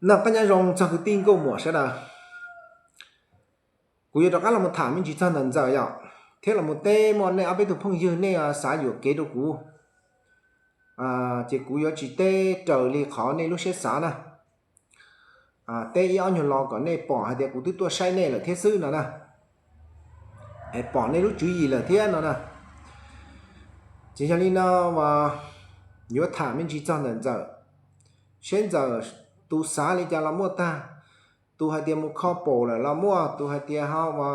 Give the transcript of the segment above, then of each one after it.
Noj qab nyob zoo txog kwv tij nkauj muam sawv daws. Kuv yuav rov qab los mus tham me ntsis txog ntawm Ntxawm yom, thiab los mus teb muaj nej ob peb tug phooj ywg nej xav yuam kev rau kuv, ces kuv yuav tsis teb raws li qhov nej lub siab xav na. Teb ib ob nyuag lo kom nej pom hais tias kuv twb tuaj saib nej lawm thiab xwb no na. Pom nej lub tswv yim lawm thiab no na. Ces yog li no as, yuav tham me ntsis txog ntawm Ntxawm, seb Ntxawm tus xav li cas los muaj tag. Tus hais tias mus kho paum lawm los muaj, tus hais tias ho ua,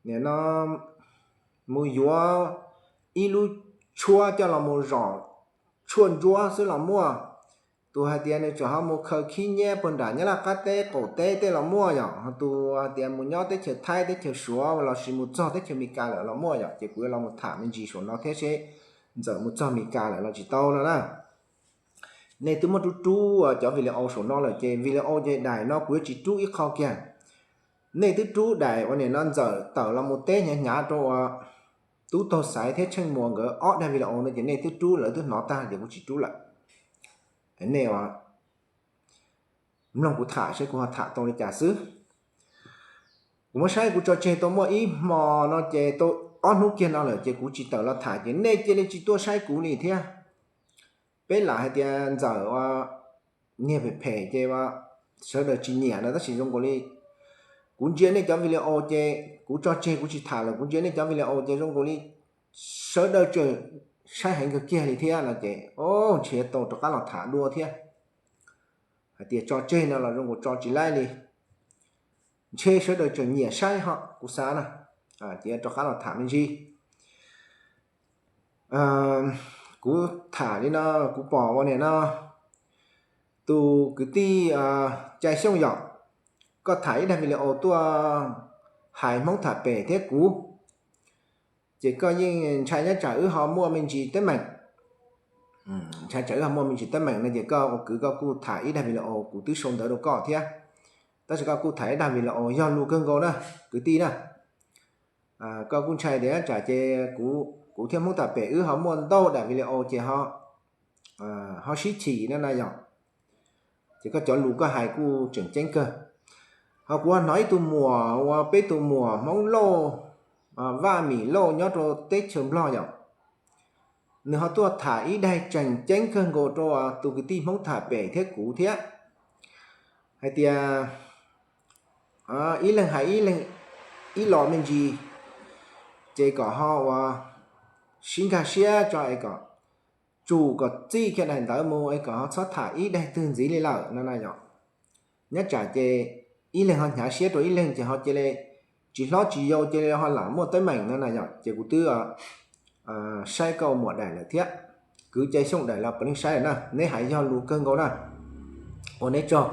nim no mus yuav ib lub tshuab coj los mus zom tshuaj ntsuab xwb los muaj. Tus hais tias nws tseem ho mus khaws khib nyiab puag nram Nyab Laj qab teb qaum teb tej los muaj yom, ho tus hais tias mus nyob teb chaws Thaib teb chaws Suav lossis mus txog teb chaws Amelikas lawm los muaj yom. Ces kuv yuav los mus tham me ntsis saum no thiab seb Ntxawm mus txog Amelikas lawm los tsis tau no na. Nej twb muab rub rub cov video saum no lawm ces video ces daim no kuv yuav tsis rub ib qho kiag. Nej twb rub daim uas nim no Ntxawm tawm los mus teb hnyav hnyav rau uas Tub Taug Xaiv thiab Tsheej Muas nkawd ob daim video no ces nej twb rub, lawv twb hnov tag ces kuv tsis rub lawm. Nej mloog kuv tham seb kuv ho tham tau li cas xwb. Kuv muab saib kuv tso tseg tau muaj ib hmo no ces tau ob hnub kiag no lawm ces kuv tsis tawm los tham ces nej cia li tsis tuaj saib kuv li thiab. Peb lam hais tias Ntxawm ua niag phem phem ces sawv daws tsis nyiam no tab sis zoo nkaus li kuv ntsia nej cov video ces kuv tso tseg kuv tsis tham lawm, kuv ntsia nej cov video ces zoo nkaus li sawv daws tseem saib heev kawg kiag li thiab no ces ntshe tau rov qab los tham dua thiab. Hais tias tso tseg no los zoo nkaus tso tsis laib li. Ntshe sawv daws tseem nyiam saib ho kuv xav na, ces rov qab los tham me ntsis. Kuv tham li no, kuv pom ua niam no, tus kwv tij Cai Xyooj yom, koj tham ib daim video tuaj hais Hmoob tham pem thiab kuv, ces koj yeej ntshai nyob tsam wb ho muaj me ntsis teeb meem. Ntshai tsam wb ho muaj me ntsis teeb meem no ces koj ua kwv koj kuj tham ib daim video, kuv twb sau ntawv rau koj thiab, tab sis koj kuj tham ib daim video yog lus kawg nkaus na, kwv tij na. Koj kuj ntshai tias tsam ces kuv thiab Hmoob tham pem wb ho muaj ntau daim video ces ho sib chim no na yom. Ces koj cov lus koj hais kuj tseem ceeb kawg. Ho kuv ho hnov ib tug muam ua peb tus muam Hmoob Lauj, Vaj Mim Lauj nyob rau teb chaws Nplog yom, nws ho tuaj tham ib daim tseem ceeb kawg nkaus rau tus kwv tij Hmoob tham pem thiab kuv thiab, hais tias ib leeg hais ib leeg ib los me ntsis, ces kom ho ua sib nkag siab tso es kom tsum kom txij kiag daim ntawv mus es kom ho txhob tham ib daim twg ntxiv li lawm no na yom. Nyob tsam ces ib leeg ho hnyav siab rau ib leeg ces ho cia li tsis hlob tsis yau cia li ho lam muaj teeb meem no na yom. Ces kuv twb saib koj muam daim lawm thiab, kwv Cai Xyooj daim los puav leej saib lawm na, neb hais yog lus kawg nkaus na. Ua neb tsaug.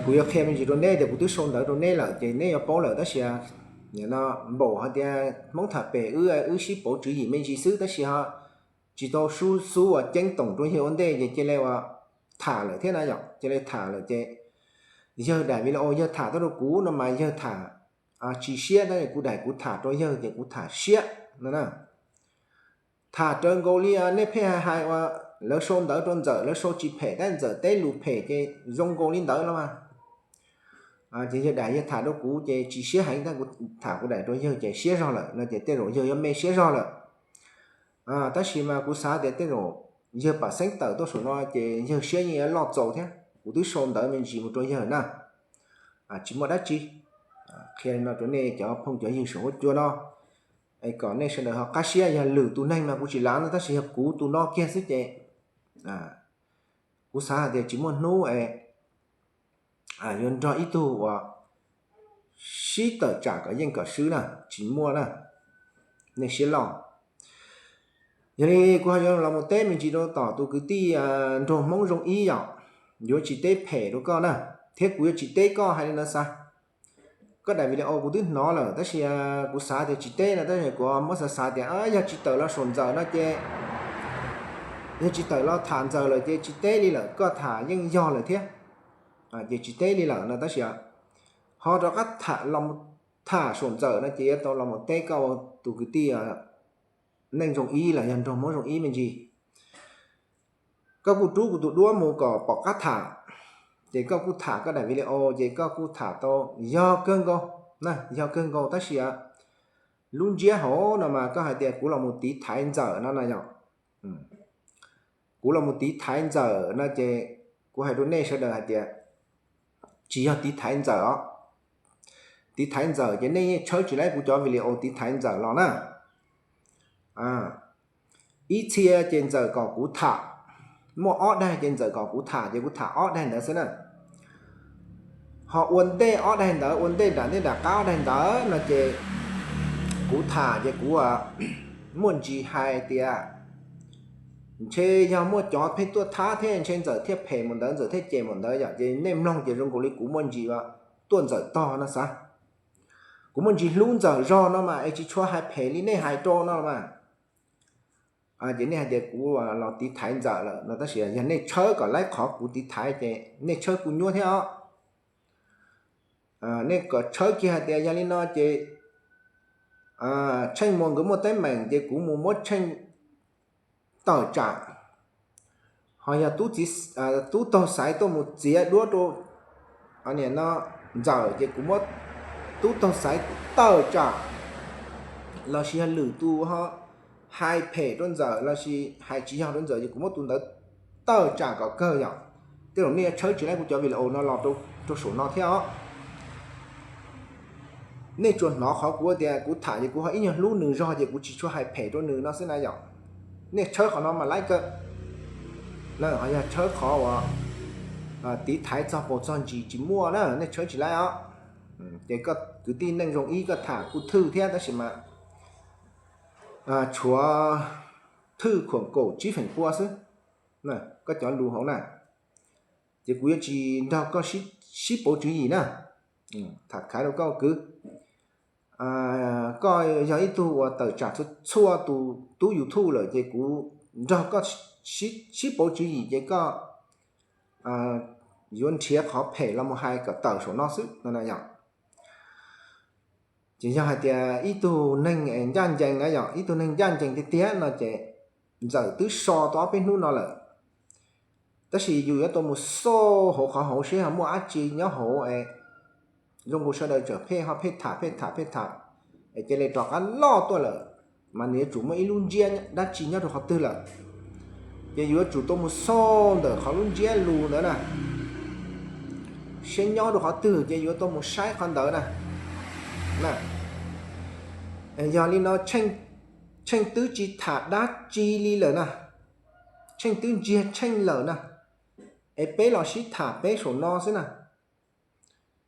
Kuv yuav qhia me ntsis rau neb tias kuv twb sau ntawv rau neb lawm ces neb yuav paub lawm tab sis no npaum hais tias Hmoob tham pem wb, wb sib pauv tswv yim me ntsis xwb tab sis ho tsis tau xub xub uas ceeb toom rau yawg ua ntej ces cia li ua tham lawm thiab na yom. Cia li tham lawm ces yawg daim video yawg tham tuaj rau kuv no mas yawg tham tsis siab tab sis kuv daim kuv tham rau yawg ces kuv tham siab no na. Tham raws nkaus li nej pheej hais hais uas lawv sau ntawv rau Ntxawm lawv sau tsis phem tab Ntxawm teb lus phem ces zoo nkaus li ntawd los mas. Ces yawg daim yawg tham rau kuv ces tsis siab heev tab kuv tham kuv daim rau yawg ces siab zog lawm no ces tej zaum yawg yuav me siab zog lawm. Tab sis mas kuv xav tias tej zaum yawg pam xeeb tawm tuaj saum no ces yawg siab yeej yuav loj txaus thiab. Kuv twb sau ntawv me ntsis mus rau yawg na. Tsis muaj dab tsi, qhia li no rau nej cov phooj cov ywg saum huab cua no es kom nej sawv daws ho qab siab. Yog lwm tus neeg mas kuv tsis lav no tab sis yog kuv tus no kiag xwb ces kuv xav hais tias tsis muaj hnub es yuav nrog ib tug uas sib tawm tsam kom yeej kom swb na, tsis muaj na, nej siab loj. Yog li kuv ho yuav los mus teb me ntsis rau tom tus kwv tij nraug Hmoob Zoo Ib yom, yuav tsis teb phem rau koj na, thiab kuv yuav tsis teb koj hais li no xav. Koj daim video kuv twb hnov lawm tab sis kuv xav tias tsis teb no tab sis kuv muab xav xav tias yog tsis tawm los saum Ntxawm no ces, yog tsis tawm los tham Ntxawm lawm ces tsis teb li lawm, koj tham yeej yog lawm thiab, ces tsis teb li lawm no tab sis ho rov qab tham los tham saum Ntxawm no ces yuav tau los mus teb koj tus kwv tij Neej Zoo Ib los yog nraug Hmoob Zoo Ib me ntsis. koj kuj rub kuv tus duab mus kom pom qab tham, ces koj kuj tham koj daim video ces koj kuj tham tau yog kawg nkaus, yog kawg nkaus tab sis lub ntsiab hauv no mas koj hais tias kuv los mus tiv thaiv Ntxawm no na yom. Kuv los mus tiv thaiv Ntxawm no ces kuv hais rau nej sawv daws hais tias tsis yog tiv thaiv Ntxawm os. Tiv thaiv Ntxawm ces nej yeej tshawb tsis laib kuv cov video tiv thaiv Ntxawm los na. Ib txhia ces Ntxawm kom kuv tham, muaj ob daig ces Ntxawm kom kuv tham ces kuv tham ob daig ntawd xwb na. Ho ua ntej ob daig ntawd, ua ntej nram ntej nram qab ob daig ntawd no ces kuv tham ces kuv muaj ntsis hais tias ntshe yog muaj cov pheej tuaj thab thiab ntshe Ntxawm thiaj phem mus ntawd, Ntxawm thiaj cem mus ntawd yom, ces nej mloog ces zoo nkaus li kuv muaj ntsis tuaj Ntxawm tog no xav. Kuv muaj ntsis hlub Ntxawm zog no mas es tsis tshua hais phem li nej hais rau no mas. Ces nej hais tias kuv los tiv thaiv Ntxawm lawm no tab sis yog nej tshawb kom laib qhov kuv tiv thaiv ces nej tshawb kuj nyuaj thiab os. Nej kom tshawb kiag hais tias yog li no ces Tsheej Muas nkawd muaj teeb meem ces kuv mus muab Tsheej tawm tsam. Ho yog tub taug xaiv tuaj mus txiav duab rau Ntxawm ces kuv muab tub taug xaiv tawm tsam. Los sis yog lwm tus ho hais phem rau Ntxawm los sis hais tsis yog rau Ntxawm ces kuv muab tus ntawd tawm tsam kom kawg yom. Tej zaum nej yuav tshawb tsis laib kuv cov video no los rau saum no thiab os. Nej tsuas hnov qhov kuv tias kuv tham ces kuv ho ib nyuag hlub nws zog ces kuv tsis tshua hais phem rau nws no xwb na yom. Nej tshawb qhov no mas laib kawg. Ho yog tshawb qhov uas tiv thaiv txog paus txog ntsis tsis muaj na, nej tshawb tsis laib os. Ces koj kwv tij Neej Zoo ib koj tham kuj thwj thiab tab sis mas tshuav thwj khuam kaum tsib feem pua xwb, koj cov lus hauv na. Ces kuv yuav tsis nrog koj sib pauv tswv yim na. Tham khav rau koj kwv. Koj yog ib tug uas tawm tsam txhua tus tub YouTube lawm ces kuv nrog koj sib pauv tswv yim ces koj yuav nrhiav qhov phem los mus hais kom tawm saum no xwb no na yom. Ces yog hais tias ib tug neeg ncaj ncees na yom, ib tug neeg ncaj ncees tiag tiag no ces Ntxawm twb so tau ob peb hnub no lawm. Tab sis yus yuav tau mus xauj hauv qhov hauv seb ho muaj dab tsi nyob hauv es zoo nkaus sawv daws tseem pheej ho pheej tham pheej tham pheej tham es cia li rov qab loj tuaj lawm, mas nws yuav tsum muaj ib lub ntsiab dab tsi nyob rau qhov twg lawm. Ces yuav tsum tau mus xauj ntawm qhov lub ntsiab lus ntawd na, seb nyob rau qhov twg ces yuav tau mus saib qhov ntawd na. Yog li no Tsheej twb tsis tham dab tsi li lawm na, Tsheej twb ntsiag Tsheej lawm na, es peb los sib tham peb saum no xwb na.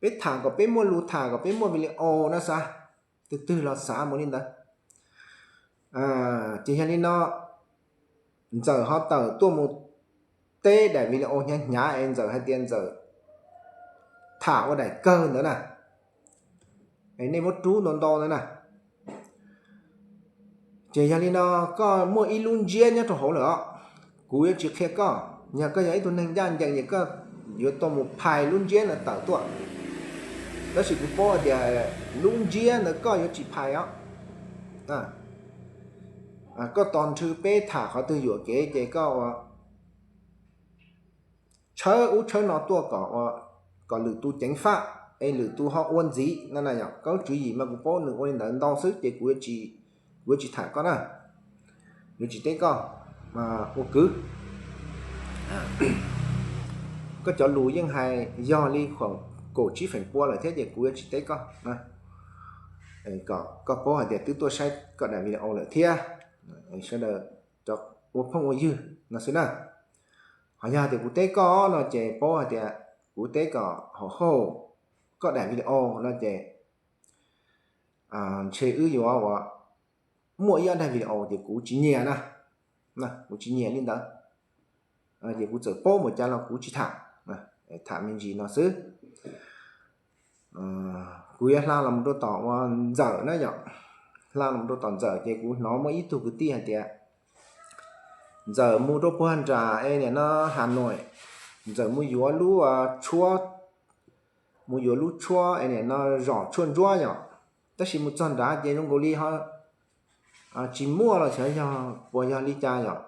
Peb tham kom peb muaj lus tham kom peb muaj video no xav, twg twg los xav mus li ntawd. Ces yog li no Ntxawm ho tawm tuaj mus teb daim video hnyav hnyav es Ntxawm hais tias Ntxawm tham ua daim kawg ntawd na. Es nej muab rub ntau ntau ntawd na. Ces yog li no koj muaj ib lub ntsiab nyob rau hauv lawm os. Kuv yuav tsis qhia koj, yog koj yog ib tug neeg ncaj ncees ces koj yuav tau mus phais lub ntsiab ntawd tawm tuaj. Tab sis kuv paub hais tias lub ntsiab ntawd koj yuav tsis phais os. Koj tos nrhw peb tham qhov twg yuam kev ces koj ua tshawb ub tshawb no tuaj kom, kom lwm tus ceev faj es lwm tus ho ua ntxiv no na yom. Koj lub tswv yim mas kuv paub nws ua li ntawd ntau xwb ces kuv yuav tsis tham koj na, yuav tsis teb koj ua kwv. Koj cov lus yeej hais yog li kaum tsib feem pua lawm thiab ces kuv yuav tsis teb koj, kom koj paub hais tias twb tuaj saib koj daim video lawm thiab, sawv daws ua phooj ua ywg no xwb na. Ho yog tias kuv teb koj no ces paub hais tias kuv teb kom haum hauj koj daim video no ces ntshe wb yuav ua muaj ib ob daim video ces kuv tsis nyiam na, kuv tsis nyiam li ntawd. Ces kuv txawm paub npaum cas los kuv tsis tham, tham me ntsis no xwb. Kuv yuav hla los rau tom ua Ntxawm na yom, hla los rau tom Ntxawm ces kuv hnov muaj ib tug kwv tij hais tias Ntxawm mus rau puag nram es nim no Has Nois, Ntxawm mus yuav lub tshuab, mus yuav lub tshuab es nim no zom tshuaj ntsuab yom, tab sis mus txog nrad ces zoo nkaus li ho tsis muaj los xyov yog puas yog li cas yom.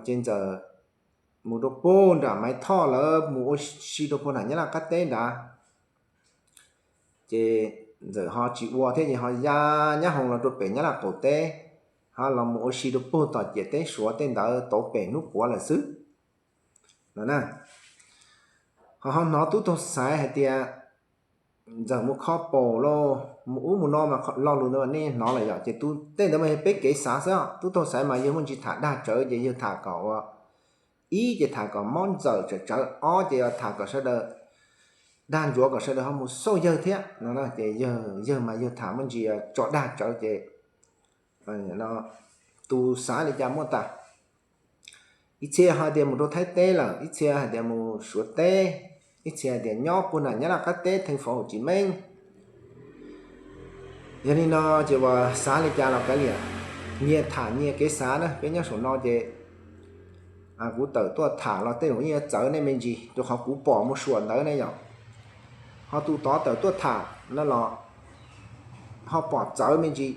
Ces Ntxawm mus rau puag nram Maiv Thoj lawm mus ua si rau puag nram Nyab Laj qab teb nrad. Ces Ntxawm ho tsis ua thiab ces ho ya nyab hoos los rau pem Nyab Laj qaum teb, ho los mus ua si rau puag tom ciam teb Suav tej ntawd tau pem hnub puav lawm xwb no na. Ho ho hnov tub tug xaiv hais tias Ntxawm mus kho paus lauj, mus ub mus no mas lo lus ntawd nej hnov lawm yom. Ces tej ntawd mas yog peb kev xav xwb, tub tug xaiv mas yawg muaj ntsis tham dag tsawv ces yawg tham kom ua, ib ces tham kom mob Ntxawm tsawv tsawv, ob ces tham kom sawv daws, dag ntsuav kom sawv daws ho mus xauj yawg thiab no. Ces yawg mas yawg tham muaj ntsis tso dag tsawv ces tus xav li cas muaj tas. Ib txhia hais tias mus rau Thaib teb lawm, ib txhia hais tias mus Suav teb, ib txhia hais tias nyob puag nram Nyab Laj qab teb theej fov hauv tsis meej. Yog li no ces uas xav li cas los kav liam, nyias tham nyias kev xav na. Peb nyob saum no ces kuv tawm tuaj tham los tej zaum yeej yuav txawv nej me ntsis, rau qhov kuv pom mus suam ntawd ne yom. Ho tus tod tawm tuaj tham no los ho pom txawv me ntsis,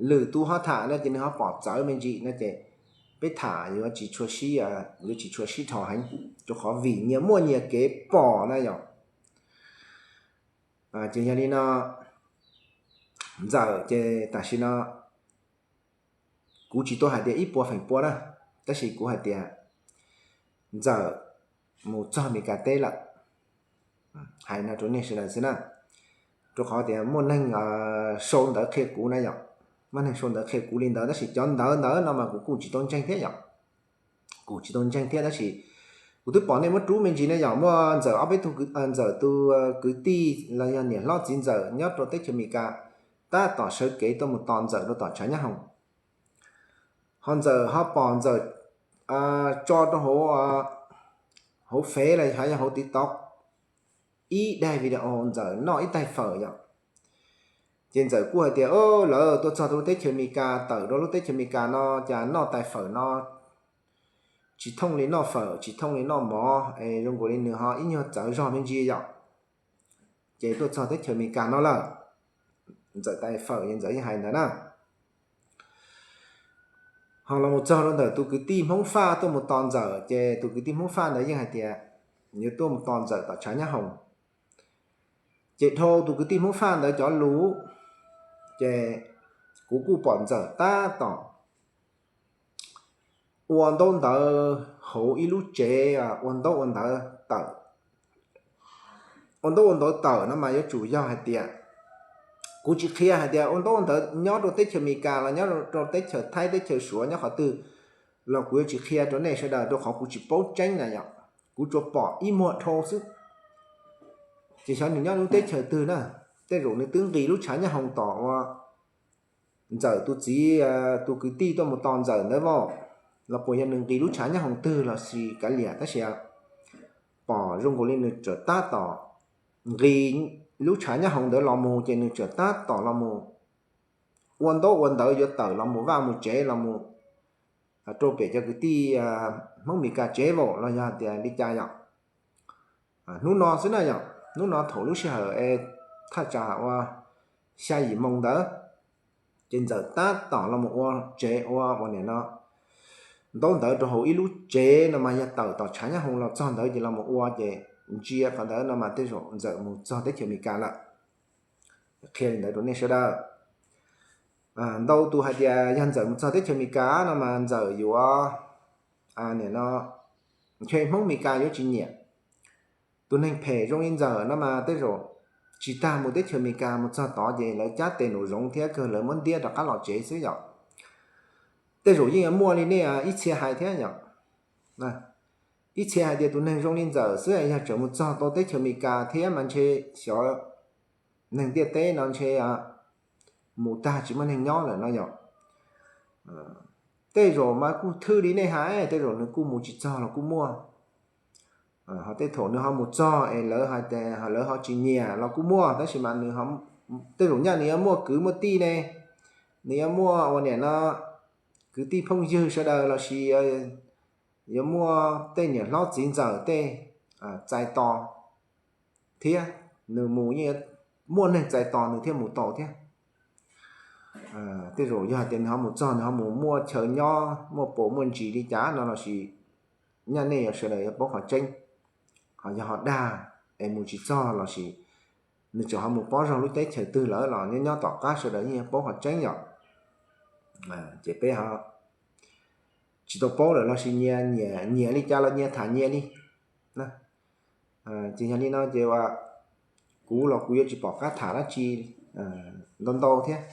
lwm tus ho tham no ces nws ho pom txawv me ntsis no ces peb tham yuav tsis tshua sib, yuav tsis tshua sib dhos heev, rau qhov vim nyias muaj nyias kev pom na yom. Ces yog li no, Ntxawm ces tam sim no kuv tsis tau hais tias ib puas feem pua na, tab sis kuv hais tias Ntxawm mus txog Mes Kas teb lawm. Hais no rau nej sawv daws xwb na, rau qhov tias muaj neeg sau ntawv qhia kuv na yom, muaj neeg sau ntawv qhia kuv li ntawd tab sis cov ntawv ntawd no mas kuv kuj tsis tau ntseeg thiab yom. Kuv tsis tau ntseeg thiab tab sis kuv twb pom nej muab rub me ntsis ne yom, muaj Ntxawm ob peb tug, Ntxawm tus kwv tij los yog niam hlob txiv Ntxawm nyob rau teb chaws Amelikas tab tom sawv kev tuaj mus tos Ntxawm rau tom tshav nyab hoom. Ho Ntxawm ho pom Ntxawm tso rau hauv, hauv Fev los yog hauv TikTok ib daim video Ntxawm noj ib tais fawm yom. Ces Ntxawm kuj hais tias lawv tuaj txog rau lub teb chaws Amelikas, tawm rau lub teb chaws Amelikas no cas noj tais fawm no tsis thooj li noj fawm, tsis thooj li noj mov es zoo nkaus li nws ho ib nyuag txawv zog me ntsis yom. Ces tuaj txog teb chaws Amelikas no lawm, Ntxawm tais fawm es Ntxawm yeej hais ntawd na. Ho los mus txog rau ntawm tus kwv tij Hmoob Faj tuaj mus tos Ntxawm ces tus kwv tij Hmoob Faj ntawd yeej hais tias yuav tuaj mus tos Ntxawm tom tshav nyab hoom. Ces dhau tus kwv tij Hmoob Faj ntawd cov lus, ces kuv kuj pom Ntxawm tab tom ua ntaub ntawv hauv ib lub tsev, ua ntaub ua ntawv tawm. Ua ntaub ua ntawv tawm no mas yuav tsum yog hais tias, kuv tsis qhia hais tias ua ntaub ua ntawv nyob rau teb chaws Amelikas los nyob rau teb chaws Thaib, teb chaws Suav nyob qhov twg los kuv yuav tsis qhia rau nej sawv daws rau qhov kuv tsis paub tseeb na yom. Kuv tsuas pom ib muag dhau xwb. Ces xyov nws nyob lub teb chaws twg na, tej zaum nws twb nqis lub tshav nyab hoom tom ua Ntxawm tus txiv, tus kwv tij tuaj mus tos Ntxawm ntawd vauj, los puas yog nws nqis lub tshav nyab hoom twg los sis kav liam, tab sis pom zoo nkaus li nws txawm tab tom nqis lub tshav nyab hoom ntawd los mus ces nws txawm tab tom los mus ua ntaub ua ntawv yuav tawm los mus vaj mus tsev los mus rau pem cov kwv tij Hmoob Amelikas tsev vauj los yog tias li cas yom. Hnub no xwb na yom, hnub no thaum lub sij hawm es thaj tsam ua xya yim moos ntawd, ces Ntxawm tab tom los mus ua tsev ua ua niam no ntaub ntawv rau hauv ib lub tsev no mas yog tawm tom tshav nyab hoom los txog ntawd ces los mus ua ces ntsia qhov ntawd no mas tej zaum Ntxawm mus txog teb chaws Amelikas lawm. Qhia li ntawd rau nej sawv daws. Ntau tus hais tias yog Ntxawm mus txog teb chaws Amelikas no mas Ntxawm yuav, niam no, ntshe Hmoob Amelikas yuav tsis nyiam. Tus neeg phem zoo li Ntxawm no mas tej zaum tsis tas mus teb chaws Amelikas mus txog tod ces lawv cab tes nraum zoov thiab kawg lawv muab ntiab rov qab los tsev xwb yom. Tej zaum yeej yuav muaj li nej ib txhia hais thiab yom. Ib txhia hais tias tus neeg zoo li Ntxawm xwb yog tseem mus txog tau teb chaws Amelikas thiab mas ntshe xyov neeg ntiaj teb no ntshe mus tag tsis muaj neeg nyob lawm no yom. Tej zaum mas kuj thwj li nej hais, tej zaum nws kuj mus tsis txog los kuj muaj. Ho tej thaum nws ho mus txog es lawv hais tias lawv ho tsis nyiam los kuj muaj, tab sis mas nws, tej zaum nyaj nws yuav muaj kwv muaj tij ne, nws yuav muaj ua niam no kwv tij phooj ywg sawv daws los sis yuav muaj tej niam hlob txiv ntxawm tej txais tos thiab, nws mus yeej muaj neeg txais tos nws thiaj mus tau thiab. Tej zaum yog hais tias nws ho mus txog nws ho mus muaj chaw nyob muaj paus muaj ntsis li cas no los sis nyaj nej yog sawv daws yuav paub qhov tseeb. Ho yog ho dag es mus tsis txog lossis nws tseem ho mus pob zog lub teb chaws twg lawm los nyob nyob tom qab sawv daws yeej yuav paub qhov tseeb yom. Ces peb ho tsis tau paub lawm lossis nyias nyiam li cas los nyias tham nyias li. Ces yog li no ces kuv los kuv yuav tsis pom qab tham dab tsi ntau ntau thiab.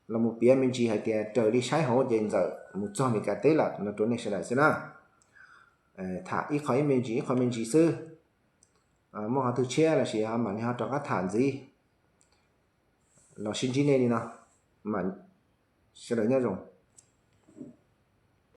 Los mus piav me ntsis hais tias raws li saib hauv ces Ntxawm mus txog Meskas teb lawm no rau nej sawv daws xwb na. Tham ib qho ib me ntsis ib qho me ntsis xwb. Muaj qhov twg tshiab lossis ho mam li ho rov qab tham ntxiv los sib ntsib nej li no. Sawv daws nyob zoo.